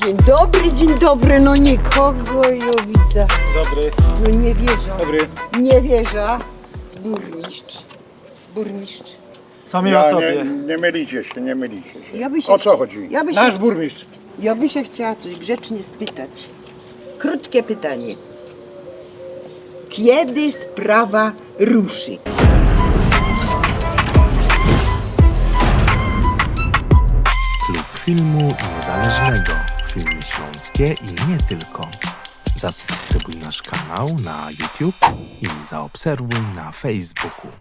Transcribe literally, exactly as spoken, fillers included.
Dzień dobry, dzień dobry, no nikogo ja widzę. Dobry, No nie wierzę, dobry. nie wierzę. Burmistrz, burmistrz. Sami Ja o sobie. Nie, nie mylicie się, nie mylicie się. Ja by się O co chci- chodzi? Ja by się, Nasz chci- burmistrz. Ja by się chciała coś grzecznie spytać. Krótkie pytanie. Kiedy sprawa ruszy? Klub Filmu Niezależnego. Filmy śląskie i nie tylko. Zasubskrybuj nasz kanał na YouTube i zaobserwuj na Facebooku.